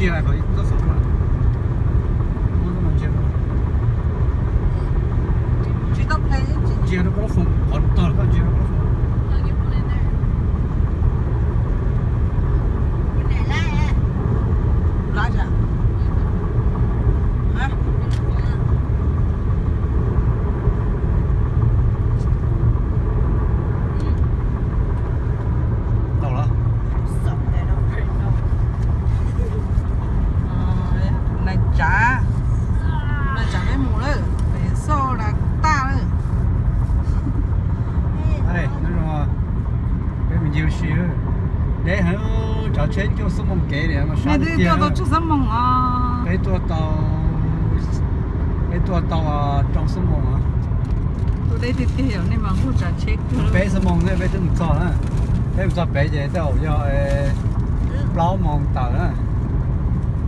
Ntsia qhov txoj xov no. Muab no ntsia rau. Tsis tau play, ntsia rau koj lub phone, qhov tog koj ntsia rau koj lub phone. Tau lawm. Nais tsav, nais tsav peb mus lawm, pem xauj las tag lawm. Peb mus ncig ua si, deb heev, tsav tsheb cuaj xuab moos kev li. Nej twb tuaj tau cuaj xuab moos os. Peb tuaj tau, peb tuaj tau rau xuab moos os. Tuaj deb tiag tiag, nej mas muaj tsav tsheb kawg. Peb xuab moos ne peb twb mus txog na. Peb mus txog pem ces tej zaum yog plaub moos tawm na.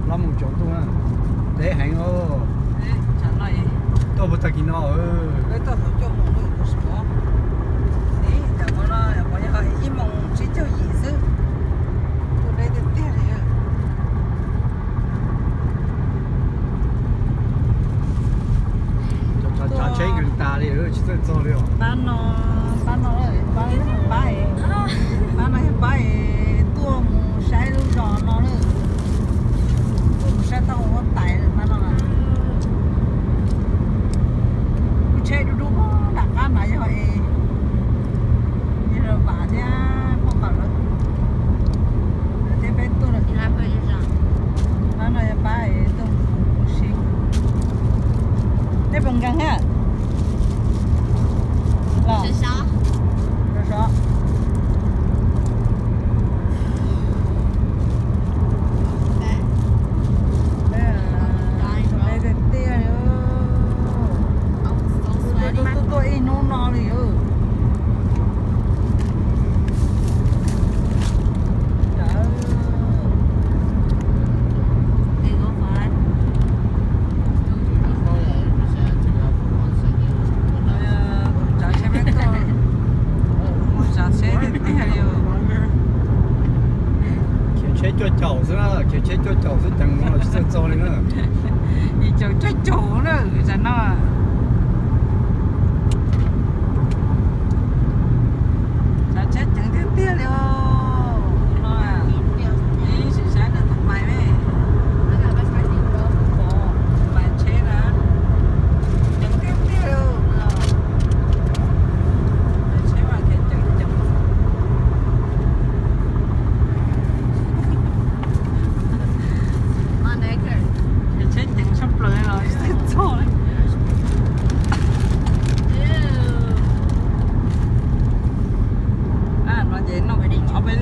Plaub moos tsaus ntuj na. Deb heev os. Tuaj puag tag kis no. Ib moos tsib caug yim xwb. Tuaj deb tiag tiag li. Tsav tsheb kawg tas li, tsis txawj txog li os. Pab no, pab no, pab no yog pab es, pab no yog pab es tuaj mus saib lub zos no lawm. Tuaj mus saib tau huab tais lawm pab no. Lub tsheb dub dub nram qab na yog es, yog vam thiab poj qaum lawv, lawv thiab peb tuaj lawm. Pab no yog pab es tuaj mus ua si. Nej puas nkeeg thiab? Los, sov. Tiag tiag li. Tuaj tuaj ib hnub no li. Khiav tsheb cuaj caum xwb na, khiav tsheb cuaj caum xwb ceev no los tsis txawj txog li na. Yim caum cuaj caum na, tam no. Tsav tsheb ceev tiag tiag li os. No, ib sim saib nws tus mais ne. Tus mais tsheb na, ceev tiag tiag li. Tsheb mas ceev ceev. Tsheb ceev tshaj plaws los txog li. No ces noj ob peb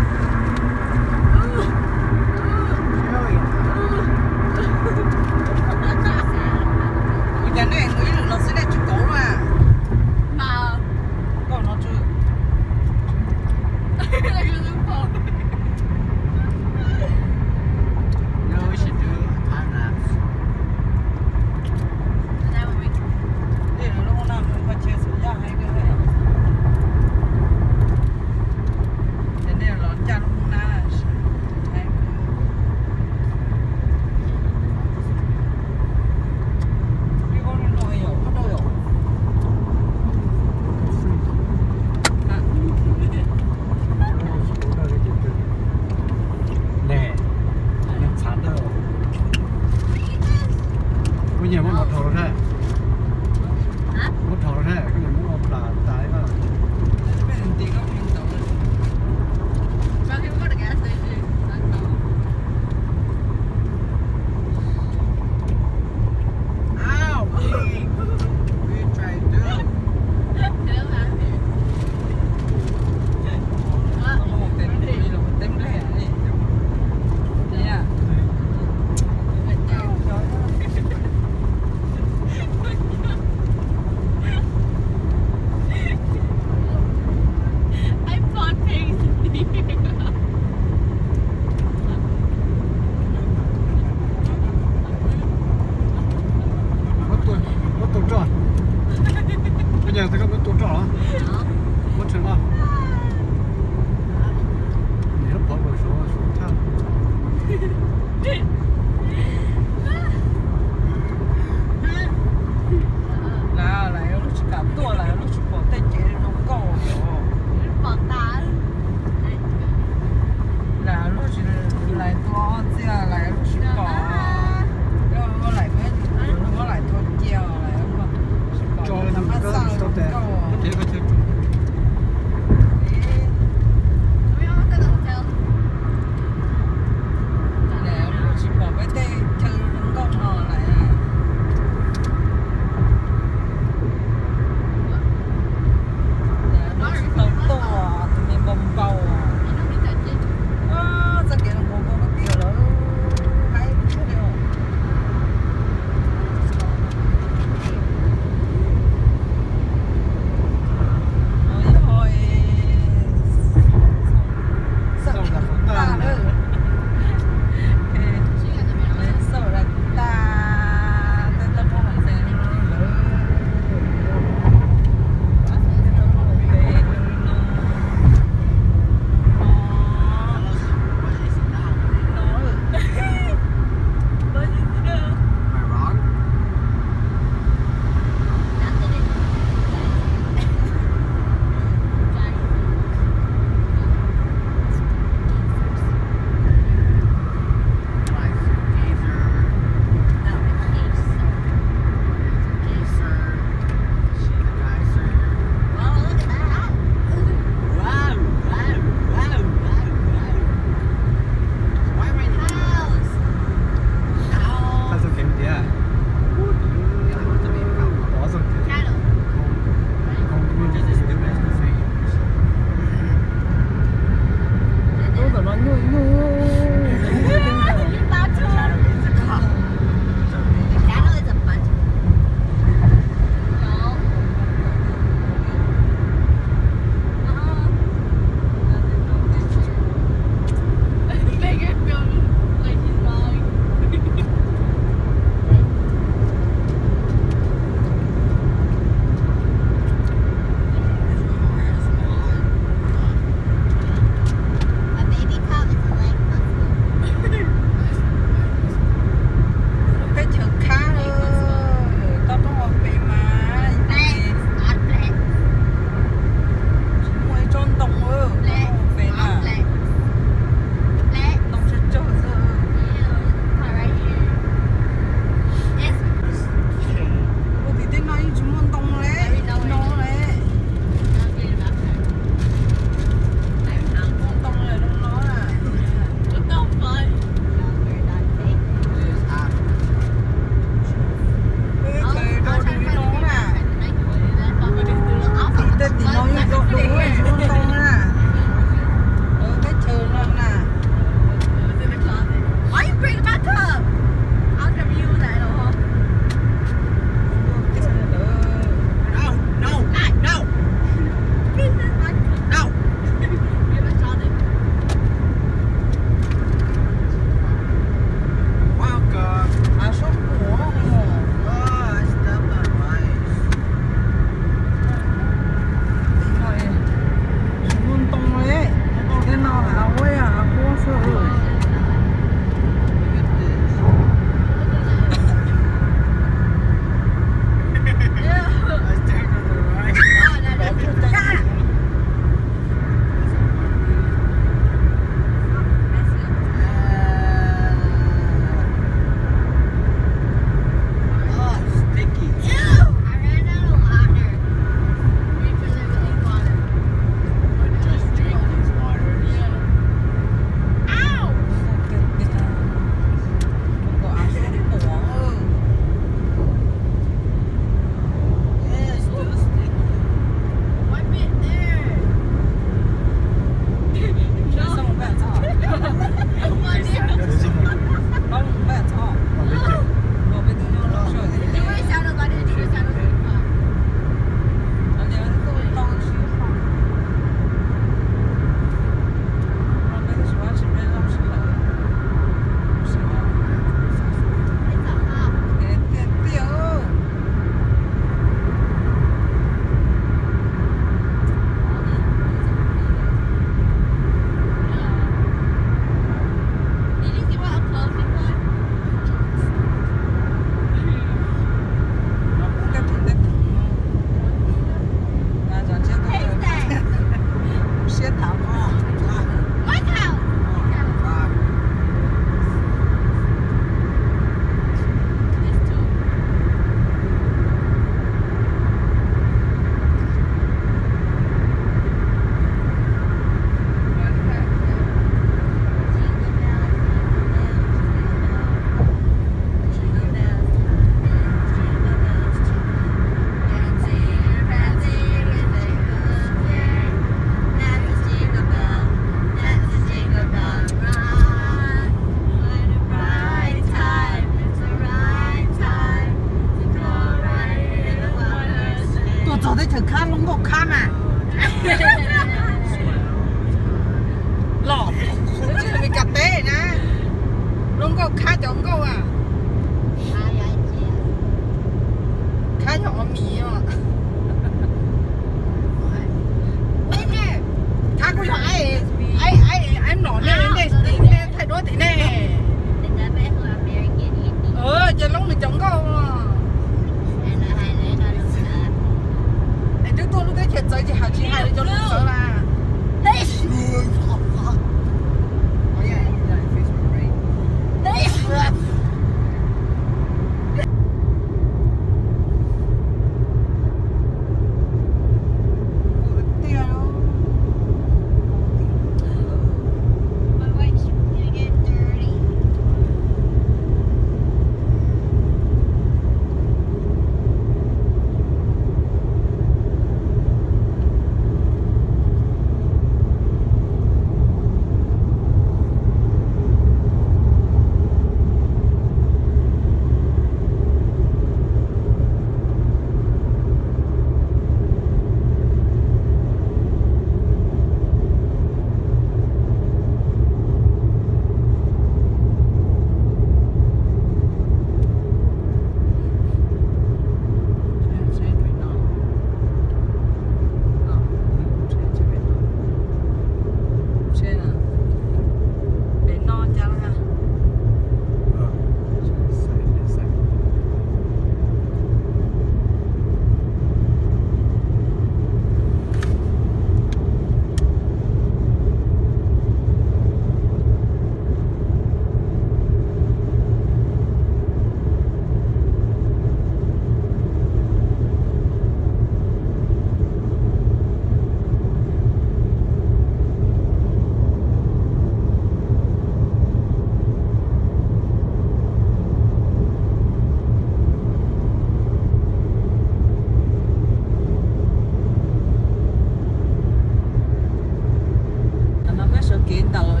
Tam no peb sawv kev ntawm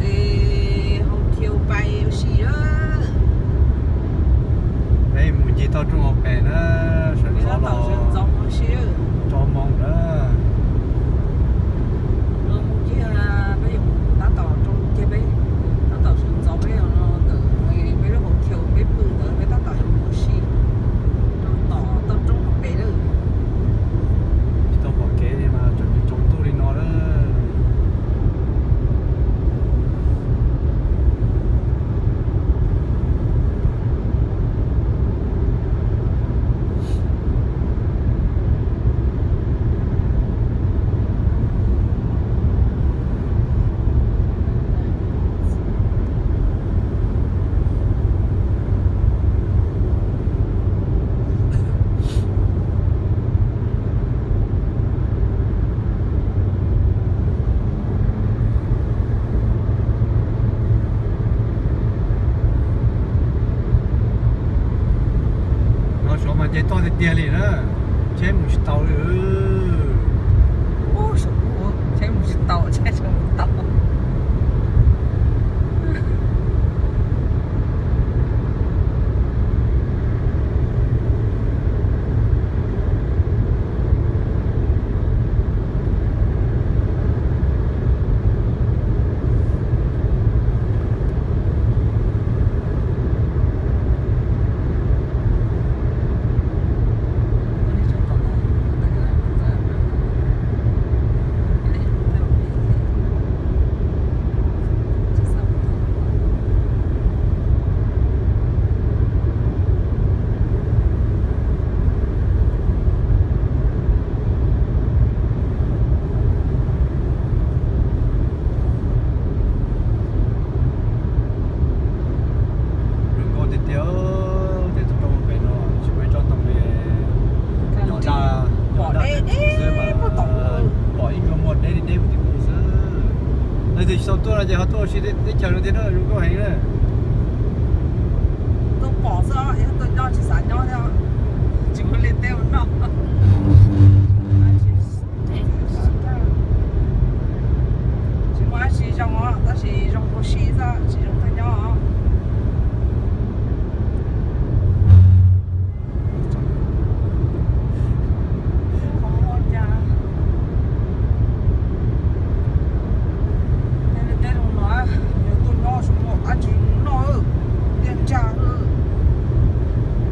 Hotel Pai ua si lawm. Peb mus ncig toj roob hauv pes na, sawv ntxov los tso moo na. Mus ncig, peb yuav mus tab tom rau kiag peb, tab tom sawv ntxov peb no ntawm peb lub hotel peb pw ntawd peb tab tom yuav mus ua si rau tom toj roob hauv pes lawm. Tsis tau pom kev li mas tseem tsaus ntuj li no lawm. No saud mas nce toj tiag tiag li na, tsheb mus tsis tau li. Ub, saum ub tsheb mus tsis tau, tsheb mus tsis tau. Zoo nkauj tiag tiag, ces toj roob pem no tsis muaj ib tsob ntoo li, nyom daj, nyom daj xwb mas pom ib nkauj muag deb li deb mus tim kuv xwb. Leej twg tsis tau tuaj no ces ho tuaj ua si teb chaws no thiab na, zoo nkauj heev na. Tuaj pom xwb, yog tuaj nyob tsis xav nyob thiab, tsis muaj liaj teb ua noj. Tsis muaj dab tsi zoo os, tab sis zoo ua si xwb, tsis zoo tuaj nyob os.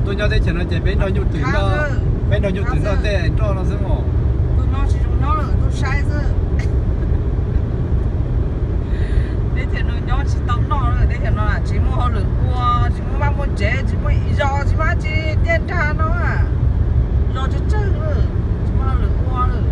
Tuaj nyob teb chaws no ces peb nrog nyuj twm nrog, peb nrog nyuj twm nrog tej nroj no xwb os. Tuaj nyob tsis zoo nyob lawm, tuaj saib xwb. Teb chaws no nyob tsis tau noj lawm, teb chaws no tsis muaj hauj lwm ua, tsis muaj vaj muaj tsev, tsis muaj zos, tsis muaj dab tsi, tiaj nrag no, zos tsawg tsawg, tsis muaj hauj lwm ua lawm.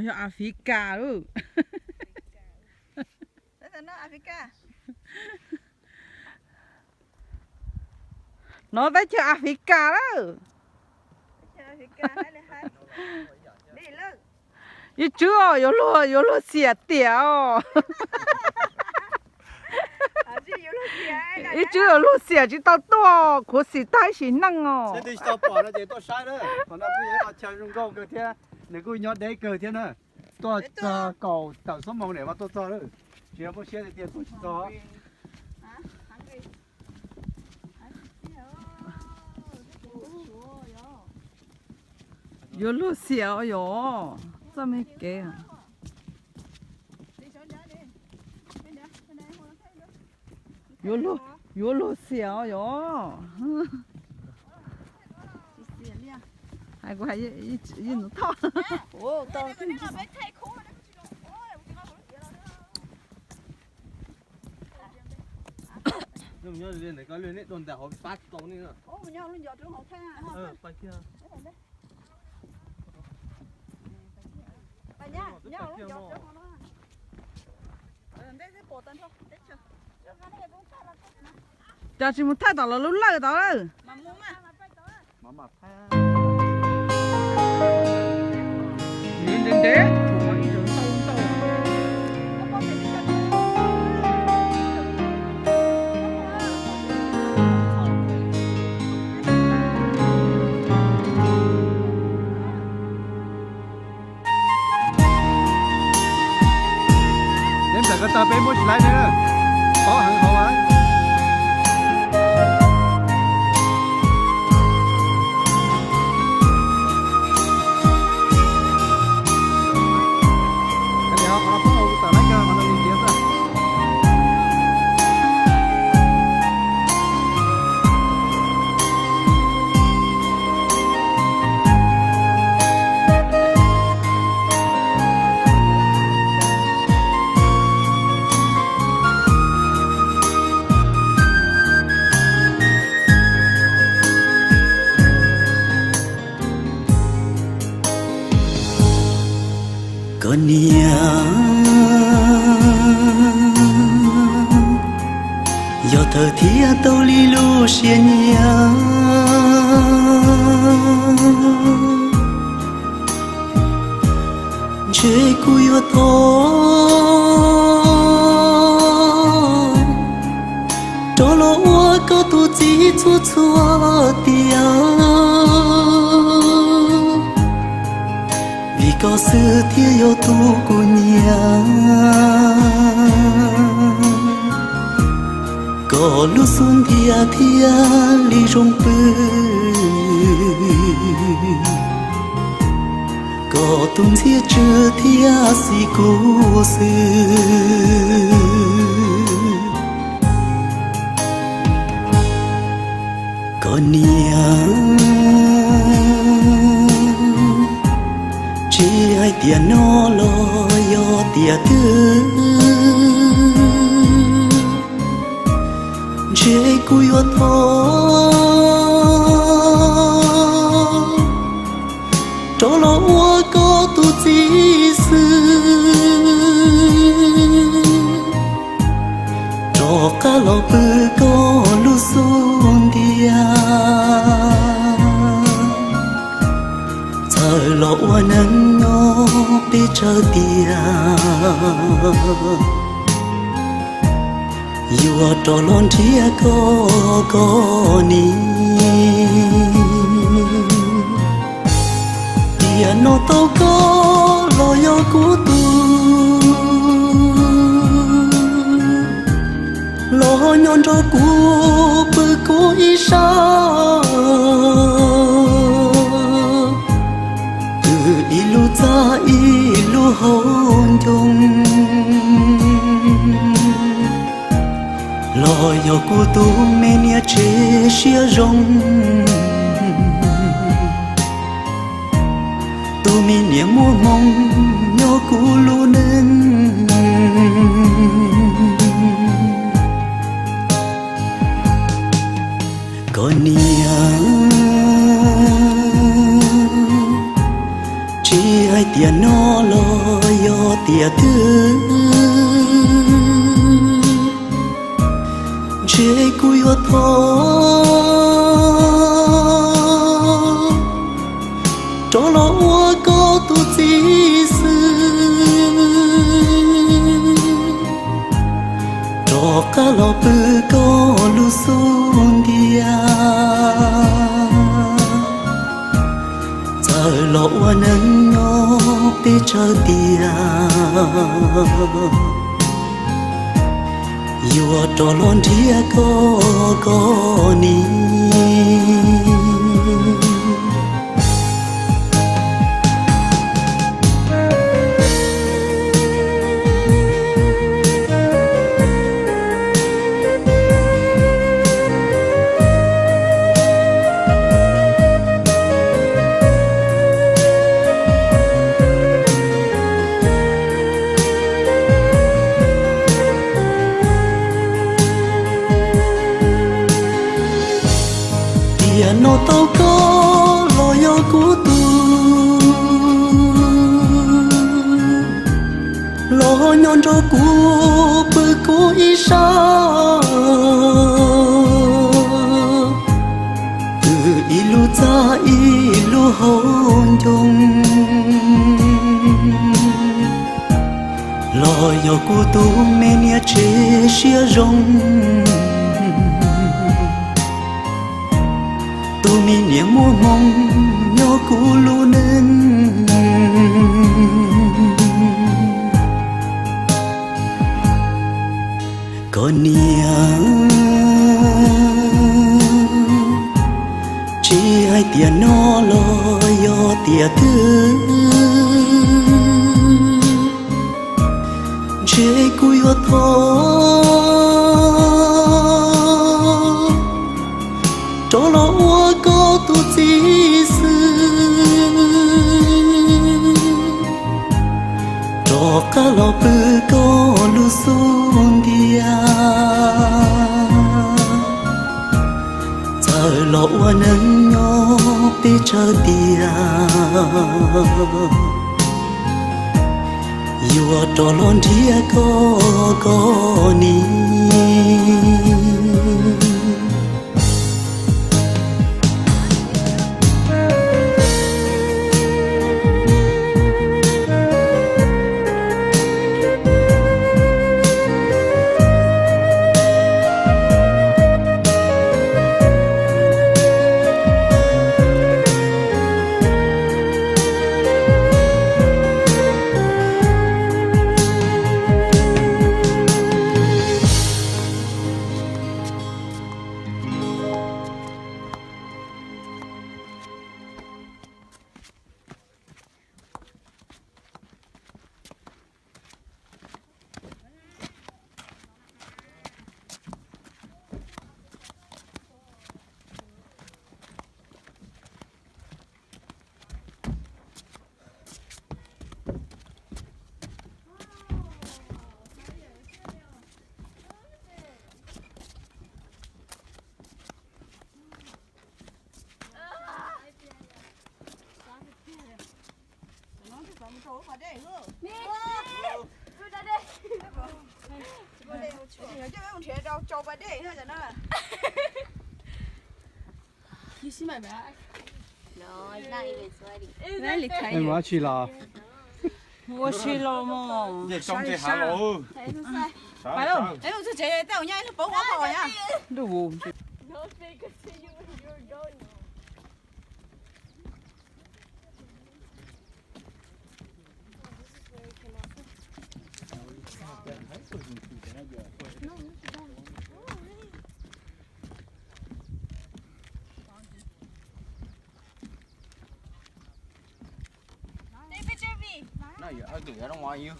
Yog Africa lawm. No teb chaws Africa lawm. Ib tswb os, yuav luag xiam tiam os. Ib tswb yuav luag xiam tsis tau tuaj, khuv xim tag sim neej os. Nws kuj nyob deb kawg thiab na. Tuaj txog kaum tawm xuab moos niam mas tuaj txog lawm. Tsis muaj siab tias tuaj tsis txog. Yuav luag xiam os yom, txoj me kev. Yuav luag xiam os yom. Hais kuv hais ib nus thoj. Cov tsis mus thaij tom los lub lawj tod lawm. Neb nplawm ko taw peb muab tsis laib ne, pob heev hauv. Koj niam, yog thawj thiab tau li lub siab nyiam, ntshe kuv yuav thov rov los ua koj tus txiv txhua txhua tiam. Vim koj xwb thiaj yog tus kuv nyiam, koj lub xub ntiag thiaj li zoo pw. Koj tus ntxhiab tswv thiab xis kuv xwb. Koj niam, tsis hais tiam no los yog tiam twg, ntshe kuv yuav thov rov los ua koj tus txiv xwb, rov qab los pw koj lub xub ntiag, txawm los ua neej nyob peb tsawg tiam, yuav rov los nrhiav koj koj niam. Tiam no tau koj los yog kuv tus, los nyob nrog kuv pw kuv ib sab, twb ib lub txaj ib lub hauv ncoo, los yog kuv tus me niam tsev siab zoo, tus me niam muaj hmoo nyob kuv lub neej. Koj niam, tsis hais Tiam no los yog tiam twg, ntshe kuv yuav thov rov los ua koj tus txiv xwb, rov qab los pw koj lub xub ntiag. Txawm los ua neej nyob peb tsawg tiam, yuav rov los nrhiav koj koj ni. Tiam no tau koj los yog kuv tus, los nyob nrog kuv pw kuv ib sab, pw ib lub txaj ib lub hauv ncoo, los yog kuv tus me niam tsev siab zoo, tus me niam muaj hmoo nyob kuv lub neej. Koj niam, tsis hais tiam no los yog tiam twg, ntshe kuv yuav thov rov los ua koj tus txiv xwb, rov qab los pw koj lub xub ntiag. Txawm los ua neej nyob peb tsawg tiam, yuav rov los nrhiav koj koj ni. Ua si los mas. No, you ugly. I don't want you.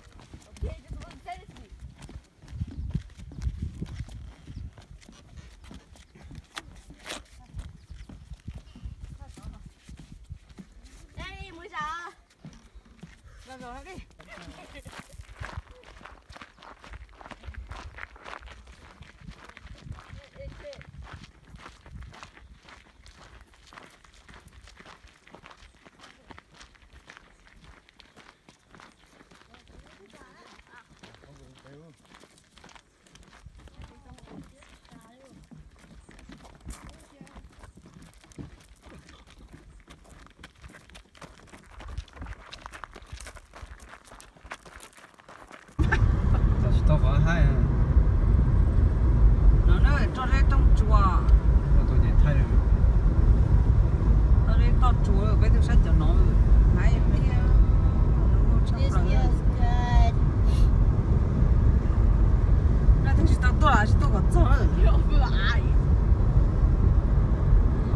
Qhov haib no na, roj zeb rooj tsuas. Toj zeb toj tsuas, peb tug saib cov no haib tiag. No twb tsis tau tuaj los tsis tuaj kom txog lawm.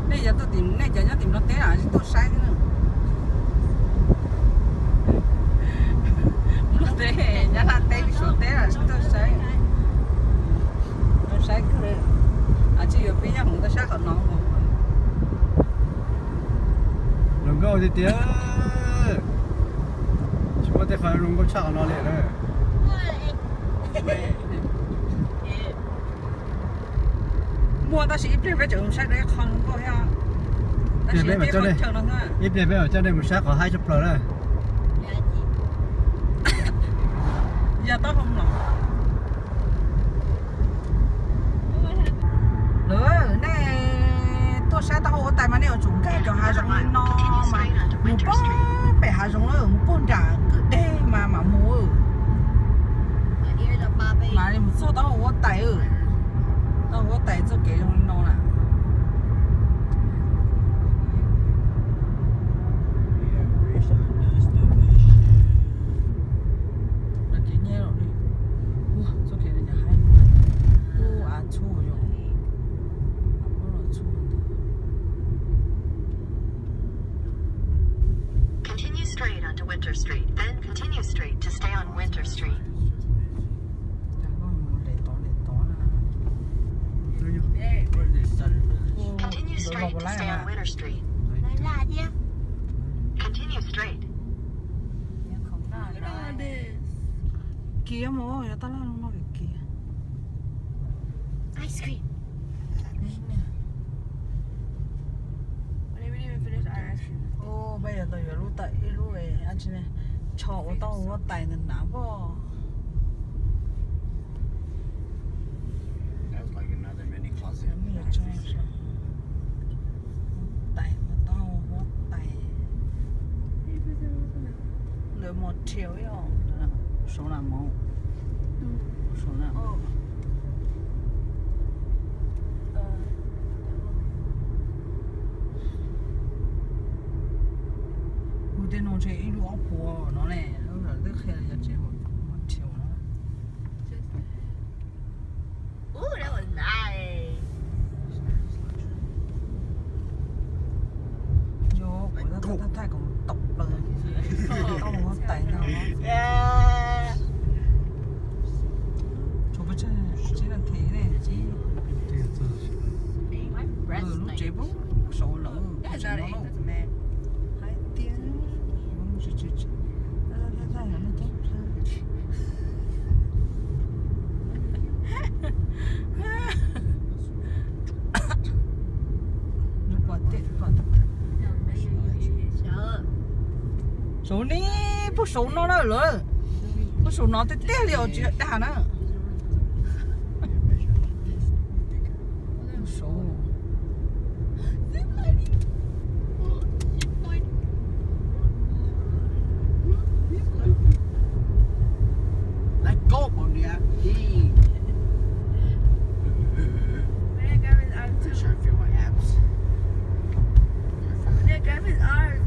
Nej cov tuaj tim, nej cov nyob tim Nplog teb los tsis tuaj saib thiab na. Nplog teb, Nyab Laj teb, Suav teb los tsis tuaj saib. Tuaj saib kawg, tsis yuav peb yaj hmoov tuaj saib qhov no. Zoo nkauj tiag tiag. Tsis muaj tej qhov zoo nkauj tshaj qhov no li na. Muaj tab sis ib pliag peb tseem mus saib dua ib qho zoo nkauj thiab. Ib pliag peb mam coj nej mus saib qhov haib tshaj plaws na. Yog taub hau los. Lawv, nej tuaj saib taub hau huab tais mas nej yuav tsum nkag cov hav zoov li no mas mus pog pem hav zoov lawm, mus pog nram kwj deg mas mam mus. Mam li mus txog taub hau huab tais. Taub hau huab tais txoj kev zoo li no na. Kev nyiab los li. Ua txoj kev no haib. Ua av txhua yom. Av txhua ntawd. Continue straight onto Winter Street, then continue straight to stay on Winter Street. Ces koj mus nres tod nres tod na. Continue straight to stay on Winter Street. Continue straight. Kiv mus, yog taj laj no kiv. Ice cream. Peb yuav tau yuav lub tawm ib lub, tsho ua tau huab tais ntawm nav pog. Tais ua tau huab tais. Lawv motel ib os, saud na mov, saud na. Kuv tej no ntshe ib lub ob puas no ne, lub twb qhia yog tsev motel na. Yog kuv tab tab thaij kom tau plaws, tau huab tais no. Tshuav pes tsawg, tsib nas this ne, tsib. Lub tsev pub saud lawm, pub saud no lauj. Hais tias tsis tsis tsis, thaij thaij thaij no coob. Saud ne, pub saud no na lawm. Pub saud no tiag tiag li os, tsis yog dag na. Pub saud. Let go, Bondia. Hey. Let go of his arm, too. Trying to feel my abs. Let go of his arm.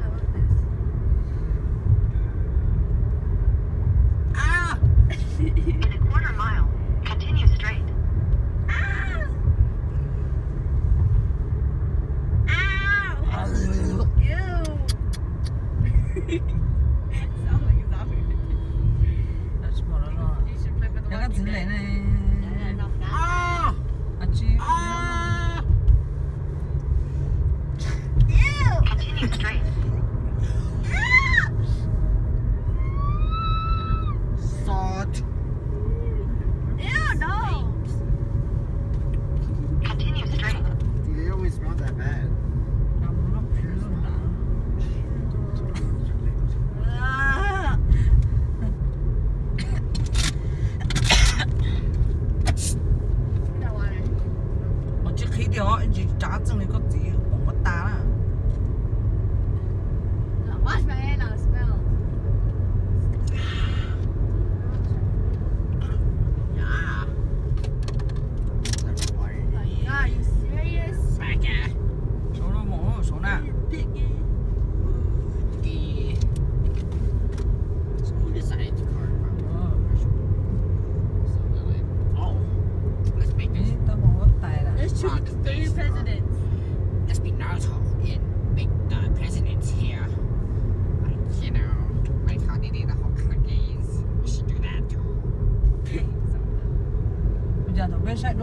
How about this?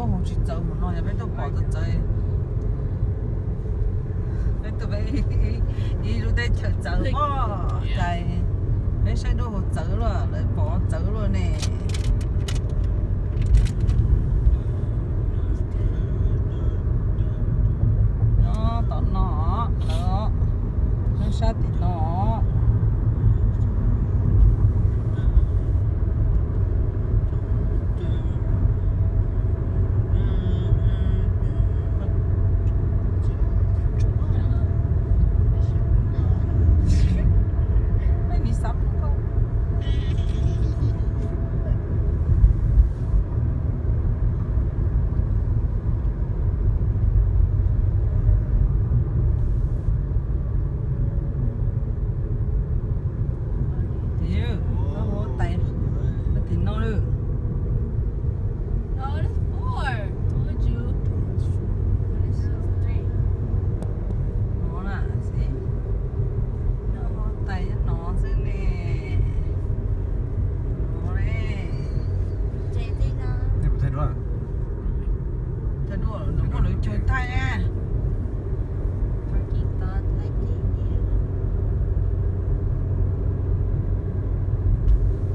Hu tsis txawv mus no yog peb tuaj pom txawv txawv. Peb tuaj peb ib lub teb chaws txawv pob cais, peb saib dua hu txawv luaj, lawv pom txawv luaj ne. Nyob tom no, lawv nyob sab tim no. Tim no lawm. No na, xib, no tais no xwb ne. No ne. Thaij duab, muaj lawv chaw thaij na.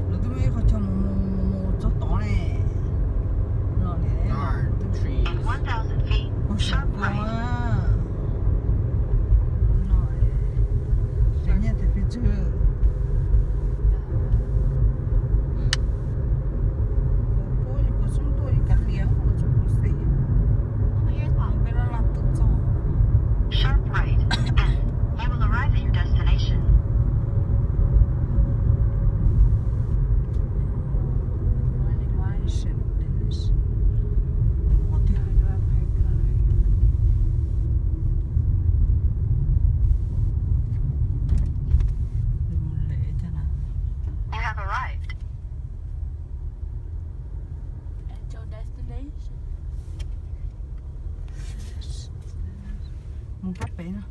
Lawv twb muaj ib qhov chaw mus mus mus txog tod ne. Los niam, ua saum kua. Los, nyiaj tias pes tsawg. Puab puab xub tuaj li kav liam ua tsuj kuv xim. Peb laj laj tuaj txog. Sharp right, and you will arrive at your destination. You have arrived. Mus pab pem no.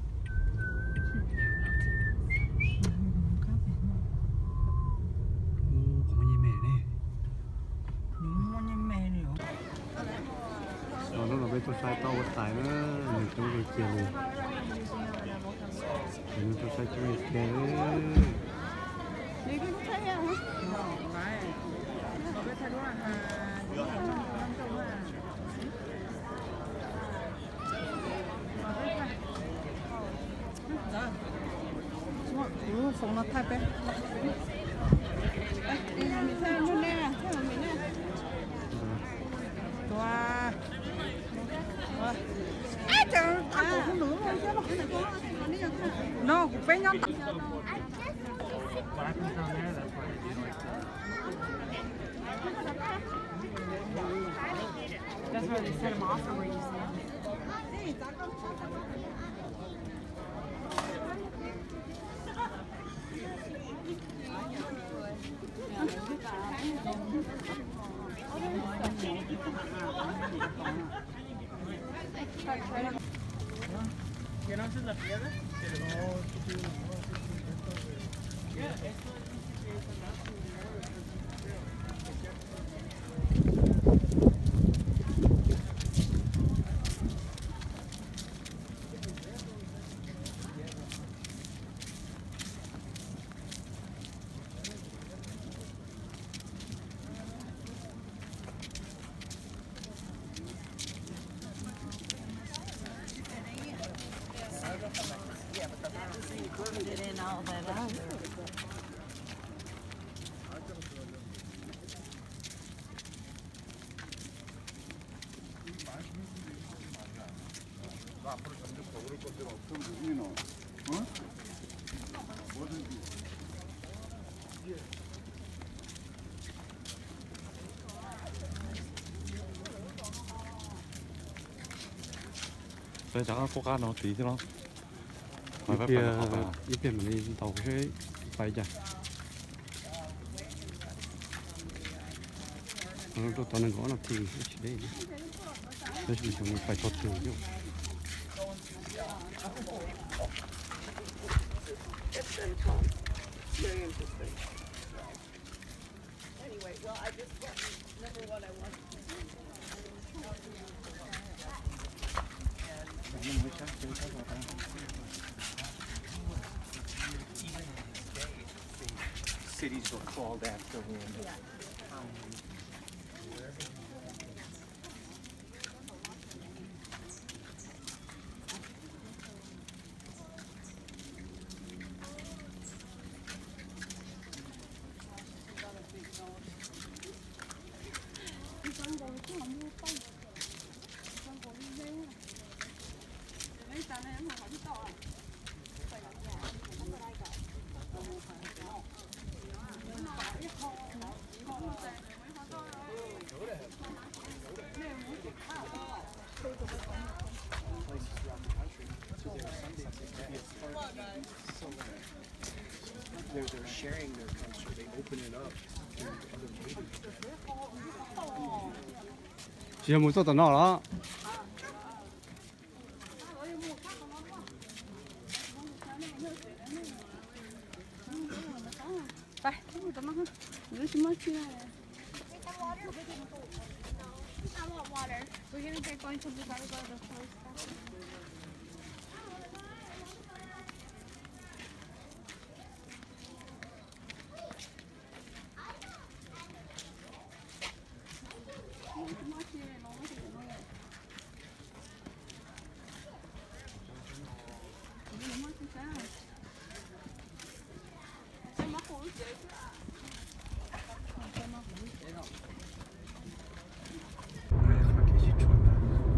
Qhov muaj nyuj me ne. Nws muaj nyuj me li os. Hnub no peb tuaj saib tau ua tais na, nws coob kawg kiag li. Nws tuaj saib coob kawg kiag li. Kuv foom no thaij peb. No kuv peb nyob ntawm. Peb rov qab qub qab no tid thiab los? Ib pliag mam li ntaus seb pais cas. Rau tom nees nkaum ob nas this tab sis deb, tab sis xyov nws pais txog twg thiab. Cities were called after him. They're, they're sharing their culture. They open it up to other neighbors. Tsis yog mus txog tom no los?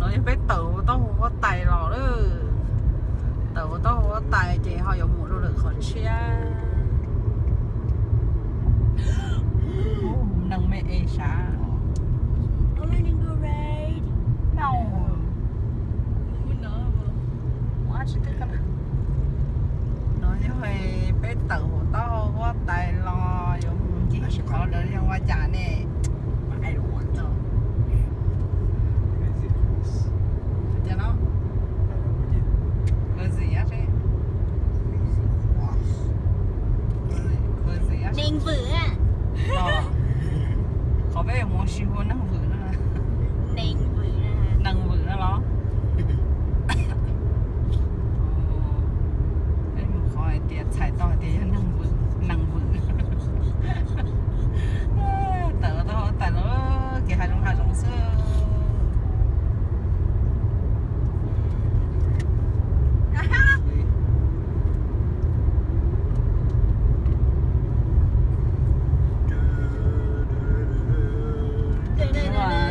No yog peb tawm hauv taub hau huab tais los lawm. Tawm hauv taub hau huab tais ces ho yuav mus rau lwm qhov tshiab. Neeg me es sav. No yog peb tawm hauv taub hau huab tais los yuav mus ncig qhov ntawd yog ua cas ne? Neeg vwm. Qhov peb mus ua si hu neeg vwm no. Neeg vwm no los? Peb mus qhov hais tias txhais tau hais tias yog neeg vwm, neeg vwm. Tawm los tau tawm los, kev hav zoov hav zoov xwb.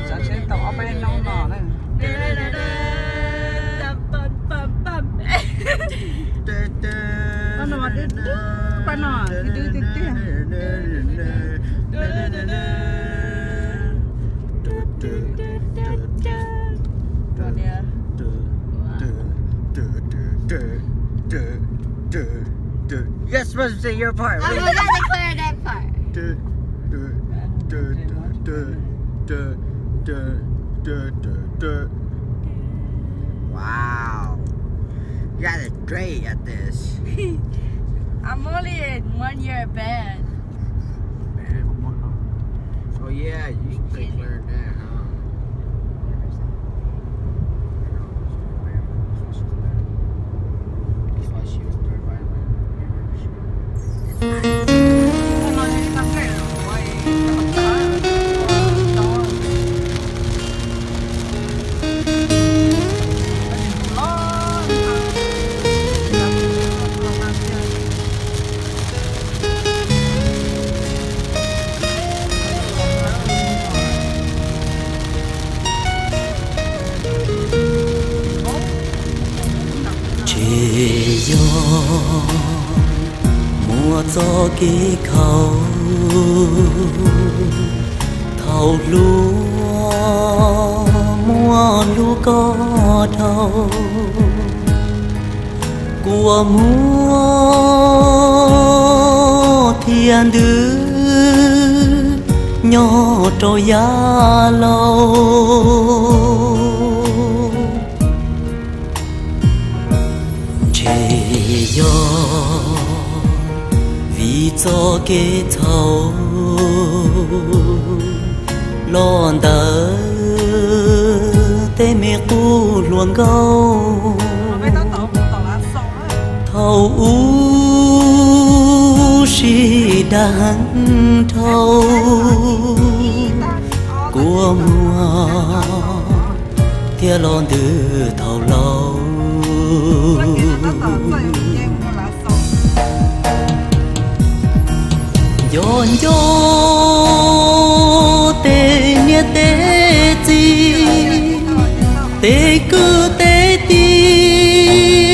Tsav tsheb tau ob peb hnub no na. Pab no, pab no, dub dub tiag tiag. You're supposed to say your part. I was gonna declare that part. Wow. You guys are great at this. I'm only in one year band. Oh yeah, you should take learn that, huh? That's why she was third violin. Ntshe yog muaj txoj kev khaus, thaum hluas muaj hlub koj dhau, kua muag thiab ntws nyob rau yav laus. Ntshe yog vim txoj kev txhaum los ntawd Tej me qub hluas nkauj, thaum ub sib dag heev dhau, kua muag thiab los ntws thaum laus. Nco nco tej niam tej txiv, tej kwv tej tij,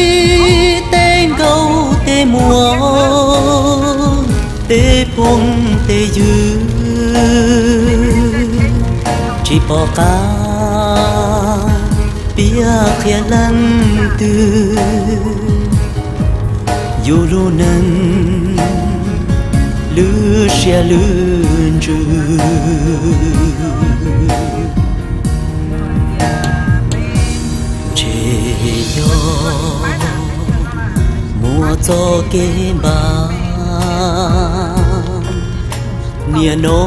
tej nkauj tej muam, tej phooj tej ywg, tsis pom qab piav qhia leej twg yus lub neej lwj siab lwj ntsws. Ntshe yog muaj txoj kev npam, nim no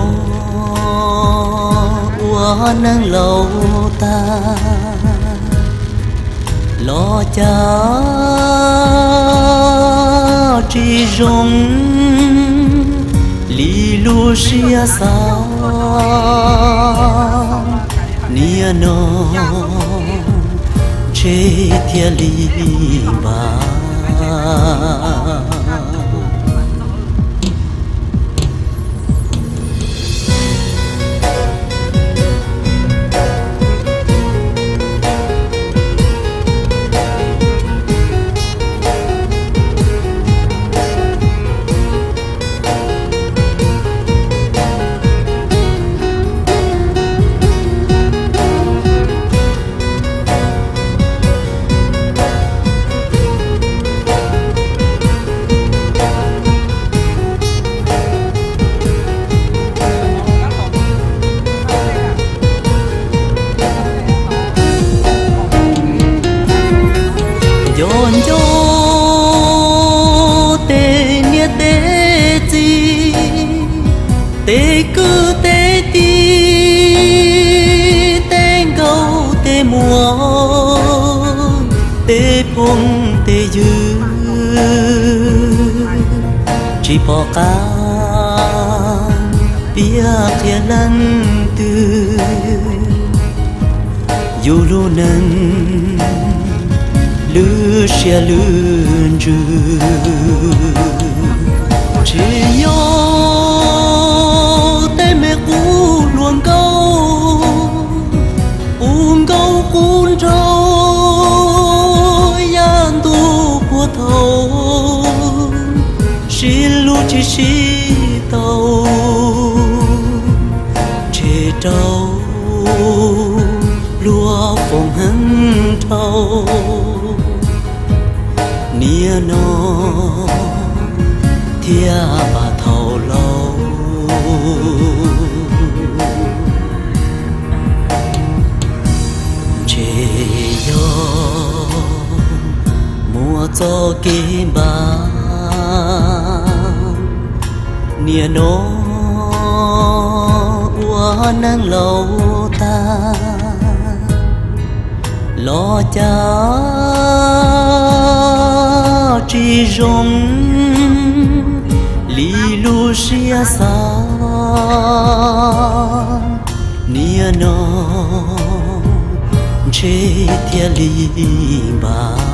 ua neej laus tag, los cas tsis zoo li lub siab xav. Nim no ntshe thiaj li npam. Nco nco tej niam tej txiv, tej kwv tej tij, tej nkauj tej muam, tej phooj tej ywg, tsis pom qab piav qhia leej twg yus lub neej lwj siab lwj ntsws. Tsis yog tej me qub hluas nkauj, qub nkauj qub nraug, yav ntuj puag thaum sib hlub tsis sib tau, ntshe rau luag foom heev dhau. Nim no thiaj npam thaum laus, ntshe yog muaj txoj kev npam. Nim no ua neej laus tag, los cas tsis zoo li lub siab xav. Nim no ntshe thiaj li npam.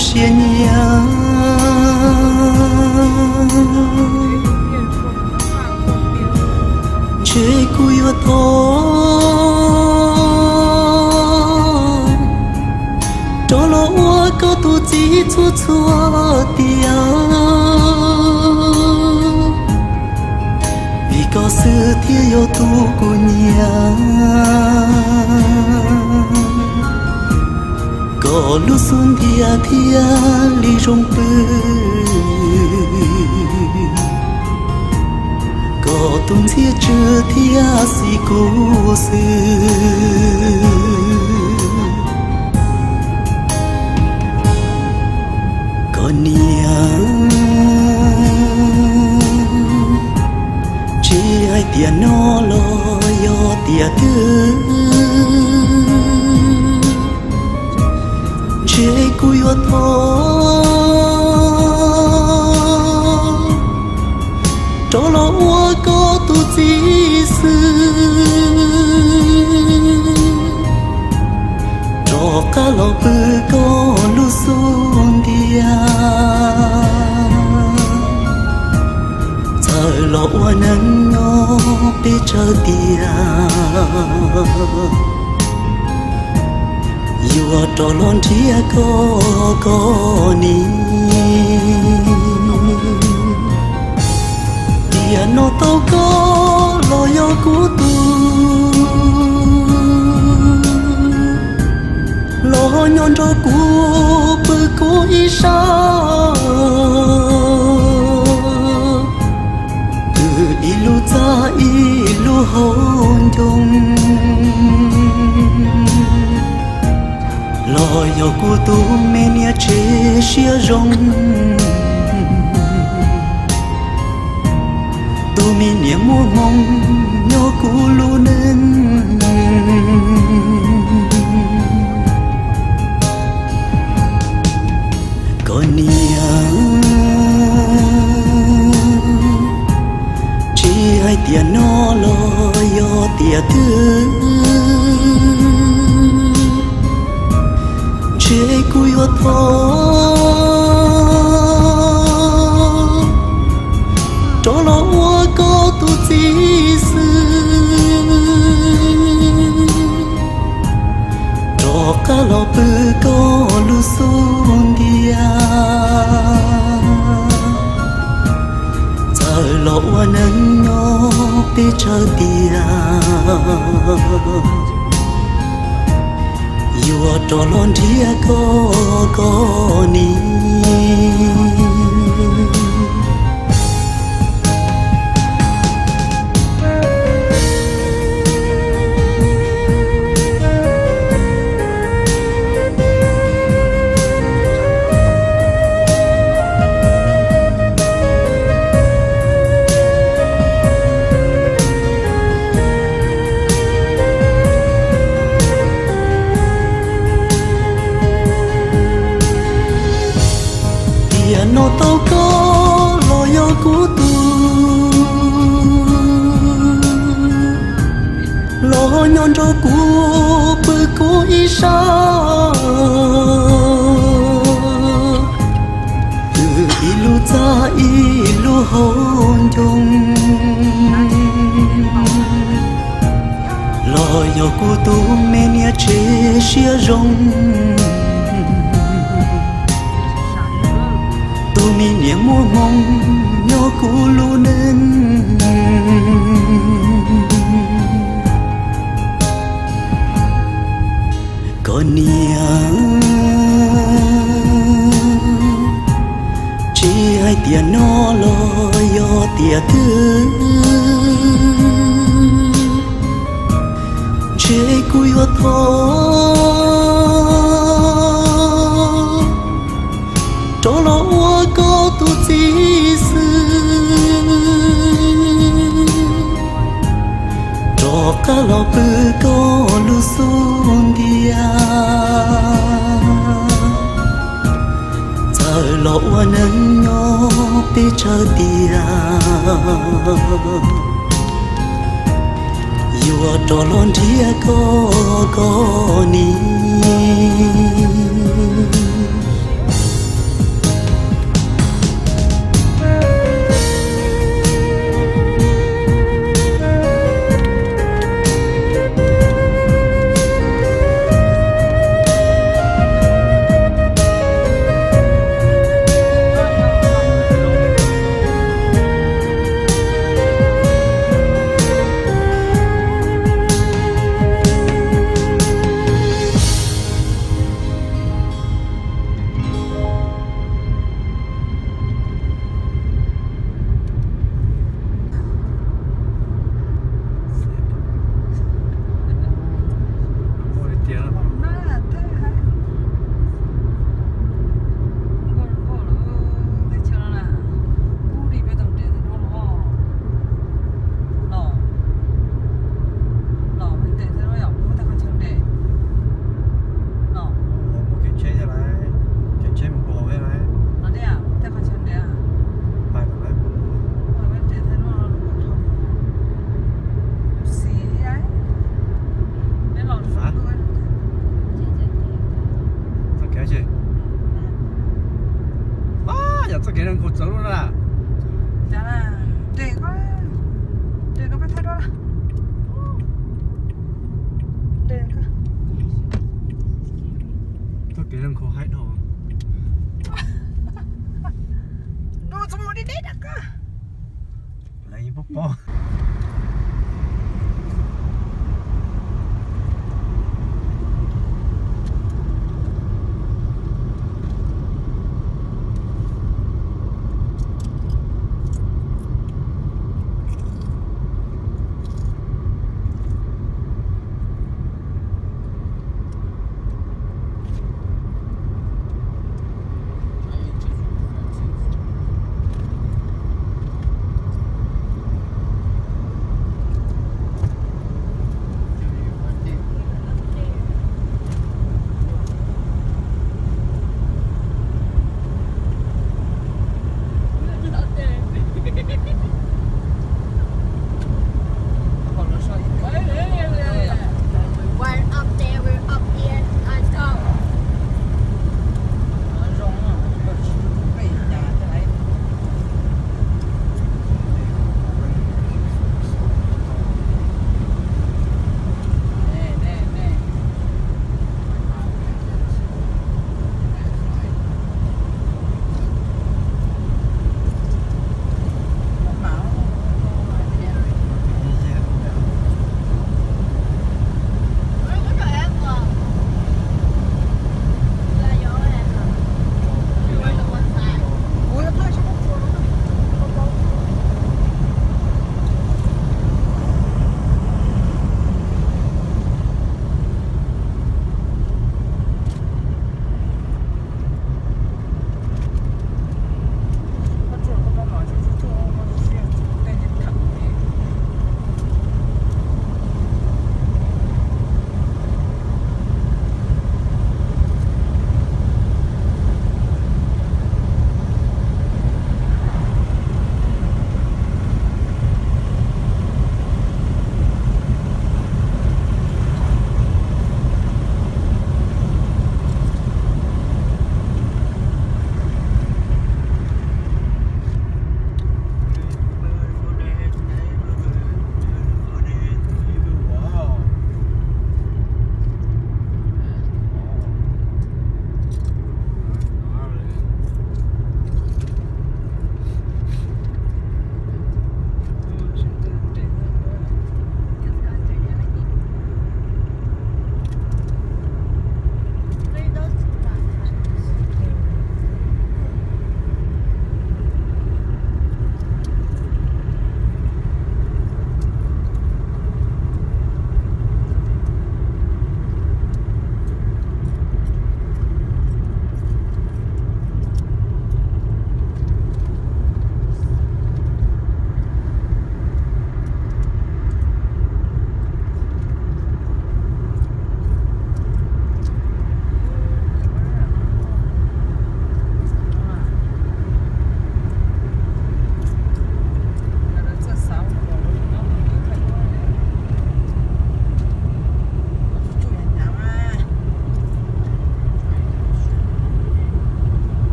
siab nyiam, ntshe kuv yuav thov rov los ua koj tus txiv txhua txhua tiam, vim koj xwb thiaj yog tus kuv nyiam. Koj lub xub ntiag thiaj li zoo pw, koj tus ntxhiab tsw thiaj xis kuv xwb. Koj niam, tsis hais tiam no los yog tiam twg, ntshe kuv yuav thov rov los ua koj tus txiv xwb, rov qab los pw koj lub xub ntiag. Txawm los ua neej nyob peb tsawg tiam, yuav rov los nrhiav koj koj niam. Tiam no tau koj los yog kuv tus, los nyob nrog kuv pw kuv ib sab, twb ib lub txaj ib lub hauv ncoo, los yog kuv tus me niam tsev siab zoo, tus me niam muaj hmoo nyob kuv lub neej. Koj niam, tsis hais tiam no los yog tiam twg, ntshe kuv yuav thov rov los ua koj tus txiv xwb, rov qab los pw koj lub xub ntiag. Txawm los ua neej nyob peb tsawg tiam, yuav rov los nrhiav koj koj niam. Tiam no tau koj los yog kuv tus, los nyob nrog kuv pw kuv ib sab, twb ib lub txaj ib lub hauv ncoo, los yog kuv tus me niam tsev siab zoo, tus me niam muaj hmoo nyob kuv lub neej. Koj niam, tsis hais tiam no los yog tiam twg, ntshe kuv yuav thov rov los ua koj tus txiv xwb, rov qab los pw koj lub xub ntiag. Txawm los ua neej nyob peb tsawg tiam, yuav rov los nrhiav koj koj niam. Ib pob pob.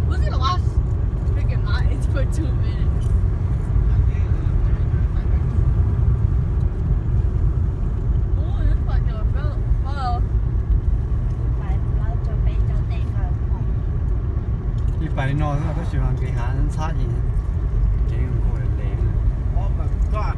Was it the last freaking line for two minutes? Oh, this fucking fell. Fell. Ib pais li no xwb tab sis mas nqis hav ntxhab ces kev nkaus nkaus li.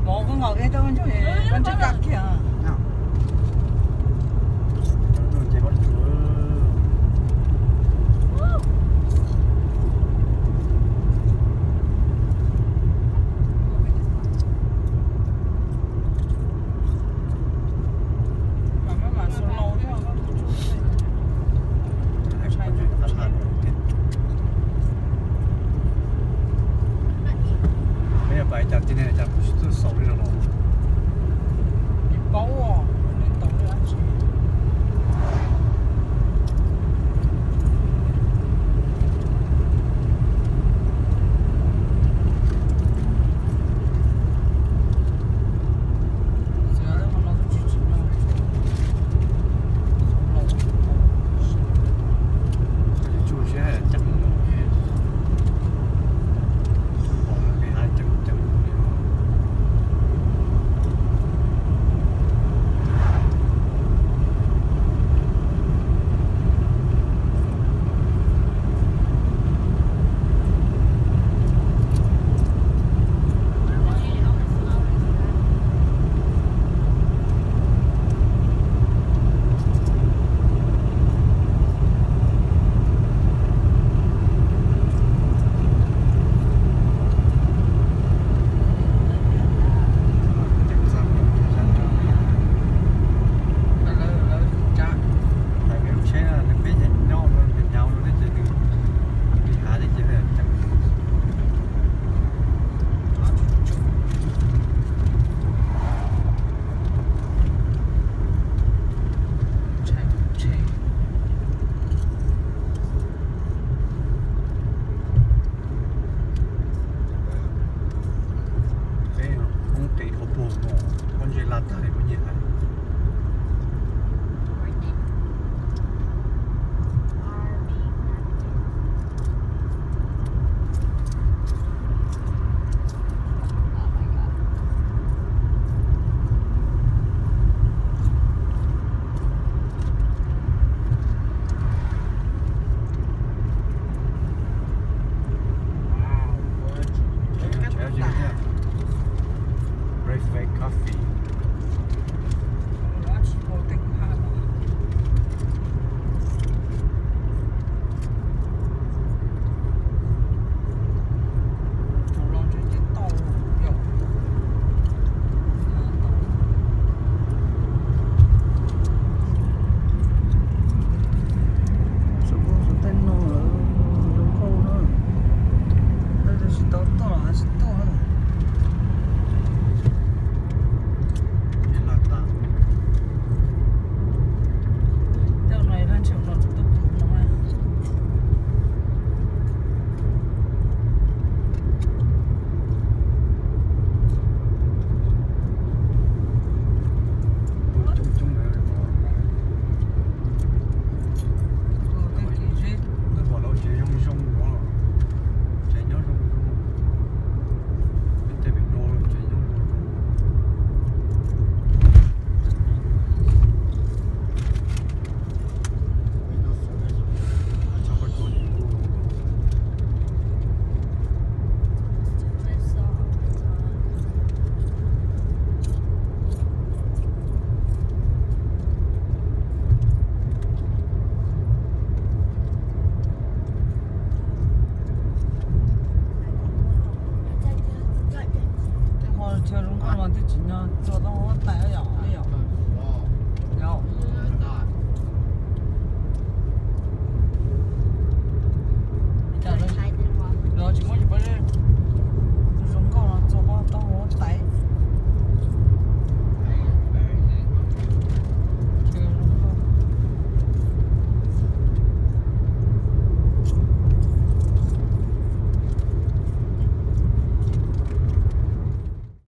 Mov koj nqos kiag rau ntsej koj ntsej kab kiag.